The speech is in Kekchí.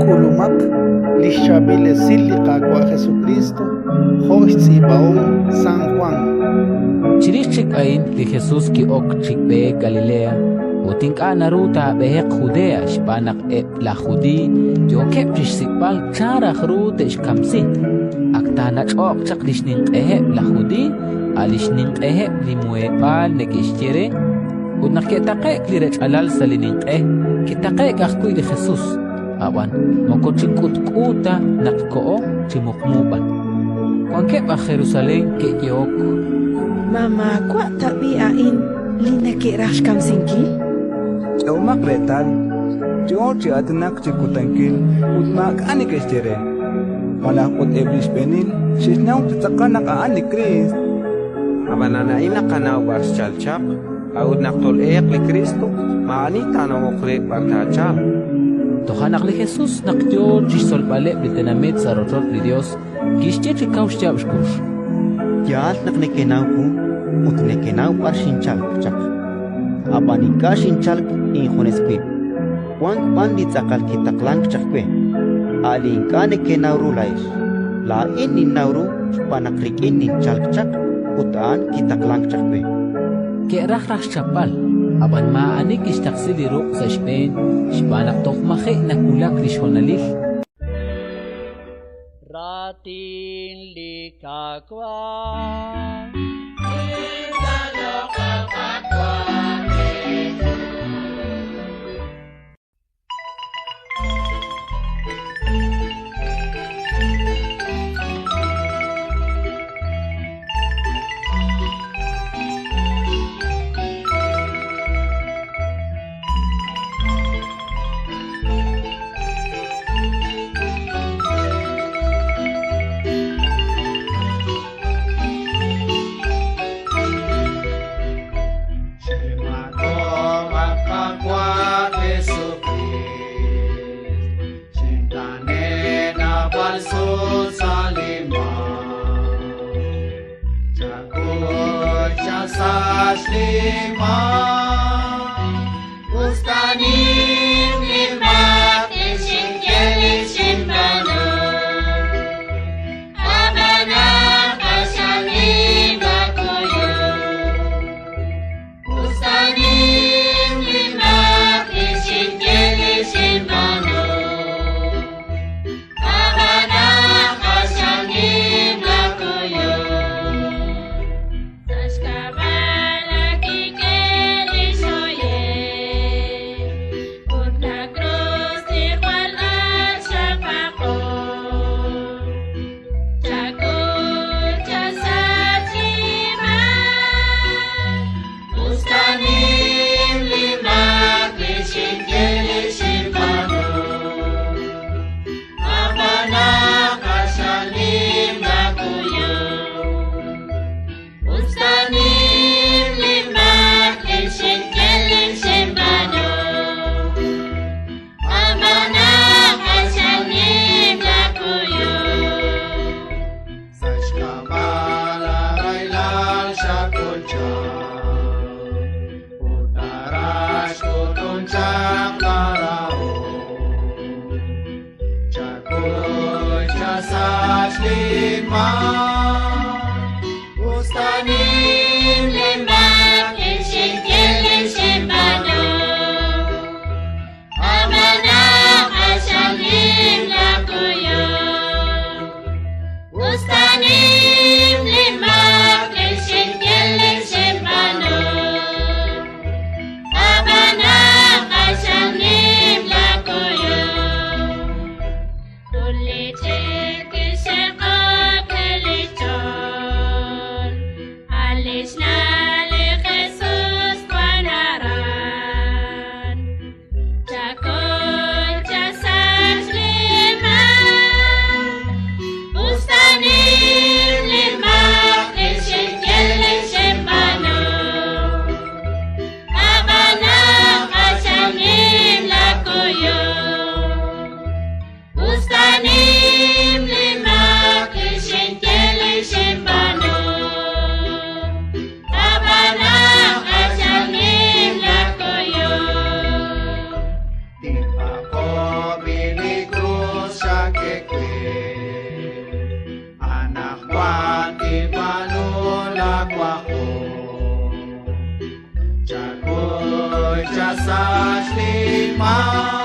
K'ulumaq li xChaab'il Esil li Qaawa' Jesukriist jo' xtz'iib'ahom San Jwan. Chirix chik a'in li Jesus ki'ok chi b'eek Galilea, ut ink'a' naru taab'eheq Judea xb'aan naq eb' laj Judiiy yookeb' chi xsik'b'al chan raj ru te'xkamsi. Ak taanach'o'q chaq li xninq'eheb' laj Judiiy, a' li xninq'eheb' li Muheb'aal neke'xye re. Ut naq ke'taqe'k li rech'alal sa' li ninq'e, kitaqe'k ajwi' li Jesus, ab'an moko chi k'utk'u ta naq koho, chi muqmu b'an. Wankeb' aj Jerusalén ke'yehok: Ma maawa' tab'i' a'in li neke'raj xkamsinkil? K'ehomaq reetal, yo chi aatinak chi kutankil ut maak'a' neke'xye re. Malaj ut eb' li xb'eenil xe'xnaw chi tz'aqal naq a'an li Kriist. Ab'anan a'in naqanaw b'ar xchalk chaq, a'ut naq tol'elq li Kristo, maa'ani taanawoq re b'ar taachalq. Toja' naq li Jesus, naq yo chi xtzolb'aleb' li tenamit sa' rochoch li Yos, kixye chi kaw xyaab' xkux: Yaal naq nekenaw wu ut nekenaw b'ar xinchalk chaq. Ab'an ink'a' xinchalk injunes wib', wank b'an li tz'aqal kitaqlank chaq we, a' li ink'a' nekenaw ru laa'ex. Laa'in ninnaw ru xb'aan naq rik'in ninchalk chaq ut a'an kitaqlank chaq we. Ke'raj raj xchapb'al, ab'an maa'ani kixtaqsi li ruq' sa' xb'een xb'aan naq toj maji' nawulak li xhonalil. Raatin li Qaawa'. Leche que se Ma.